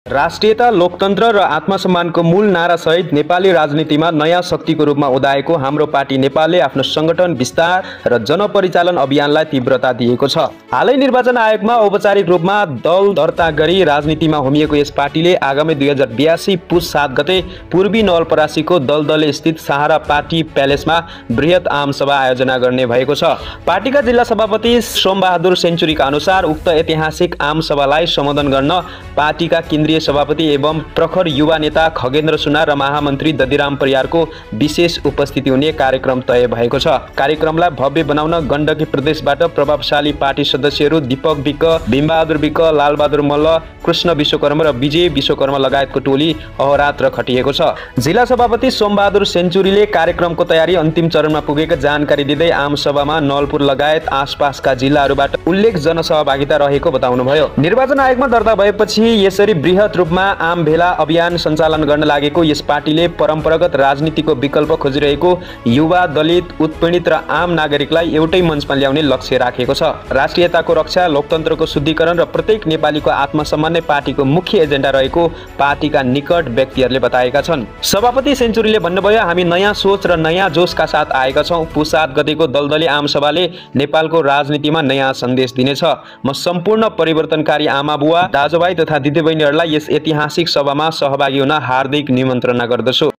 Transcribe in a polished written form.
राष्ट्रियता, लोकतन्त्र र आत्मसम्मानको मूल नारासहित नेपाली राजनीतिमा नयाँ शक्तिको रूपमा उदाएको हाम्रो पार्टी नेपालले आफ्नो संगठन विस्तार र जनपरिचालन अभियानलाई तीव्रता दिएको छ। हालै निर्वाचन आयोगमा औपचारिक रूपमा दल दर्ता गरी राजनीतिमा होमिएको यस पार्टीले आगामी 2082 पुस 7 गते पूर्वी नवलपरासीको दलदले स्थित सहारा पार्टी प्यालेसमा बृहत आमसभा आयोजना गर्ने भएको छ। पार्टीका जिल्ला सभापति सोमबहादुर सेन्चुरीका अनुसार उक्त ऐतिहासिक आमसभालाई सम्बोधन गर्न पार्टीका केन्द्रीय सभापति एवं प्रखर युवा नेता खगेन्द्र सुनार र महामन्त्री दधिराम परियारको विशेष उपस्थिति हुने कार्यक्रम तय भएको छ। कार्यक्रमलाई भव्य बनाउन गण्डकी प्रदेशबाट प्रभावशाली पार्टी सदस्यहरू दीपक विक, भीमबहादुर विक, लालबहादुर मल्ल, कृष्ण विश्वकर्मा र विजय विश्वकर्मा लगायतको टोली अहोरात्र खटिएको छ। जिल्ला सभापति सोमबहादुर सेन्चुरीले कार्यक्रमको तयारी अन्तिम चरणमा पुगेको जानकारी दिँदै आमसभामा नवलपुर लगायत आसपासका जिल्लाहरूबाट उल्लेख जनसहभागिता रहेको बताउनुभयो। निर्वाचन आयोगमा दर्ता भएपछि यसरी बृहत रूपमा आम भेला अभियान सञ्चालन गर्न लागेको यस पार्टीले परम्परागत राजनीतिको विकल्प खोजिरहेको युवा, दलित, उत्पीडित र आम नागरिकलाई एउटै मञ्चमा ल्याउने लक्ष्य राखेको छ। राष्ट्रियताको रक्षा, लोकतन्त्रको शुद्धिकरण र प्रत्येक नेपालीको आत्मसम्मान नै पार्टीको मुख्य एजेन्डा रहेको पार्टीका निकट व्यक्तिहरूले बताएका छन्। सभापति सेन्चुरीले भन्नुभयो, हामी नयाँ सोच र नयाँ जोशका साथ आएका छौँ। पुस 7 गतेको दलदले आमसभाले नेपालको राजनीतिमा नयाँ सन्देश दिनेछ। म सम्पूर्ण परिवर्तनकारी आमा बुवा, दाजुभाइ तथा दिदीबहिनीहरूलाई यस ऐतिहासिक सभामा सहभागी हुन हार्दिक निमन्त्रणा गर्दछु।